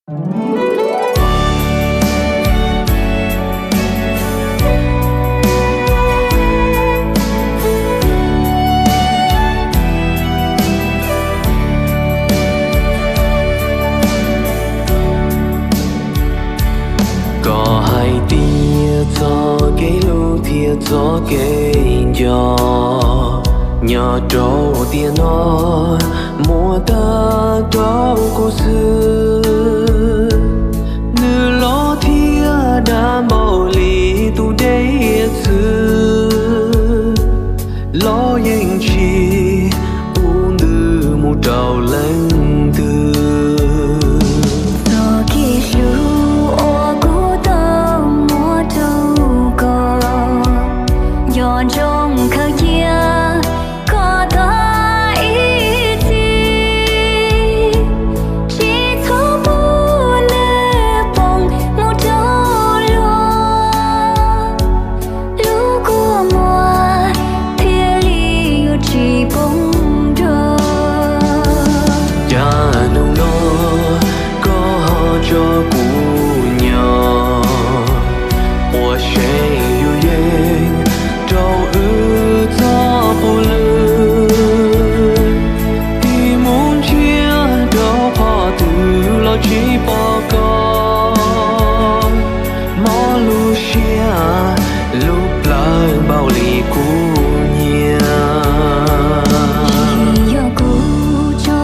Koj hais tias txoj kev hlub thiab txoj kev nco nyob rau tiam no muab tag rau kuv xwb. Nws loj thiab dav npaum li tus dej txwv, los yeej tsis pub ntws mus rau leej twg. Txoj kev hlub uas kuv tau muab rau koj, nco ntsoov khaws cia koj tag ib txhis, tsis txhob pub nws poob mus rau luag. Lub kua muag thiaj li yuav tsis poob nrog. Cas hnub no koj ho tso kuv nyob, puas seem yus yeej rau wb txoj puv lw. Tig mus ntsiag rau qhov twg los tsis pom koj, mob lub siab lub plawv npaum li kuv nyiam. Yog kuv tso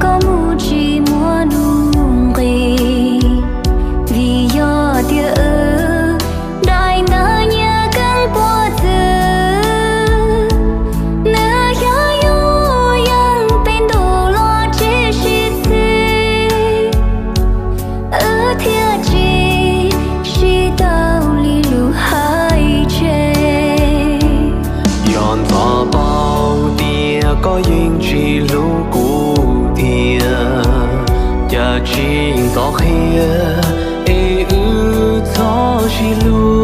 koj mus tsis muaj nuj nqis, vim yog tias wb daim ntawv nyias keeb puas txwv, nws xyaum yus yeej peb ntuj los tsis sib txhis. Wb thiaj tsis sib tau li lus hais tseg. Yog ntxov paub tias koj yeej tsis hlub kuv thiab, cas tsis ntxov qhia es wb txhob sib hlub.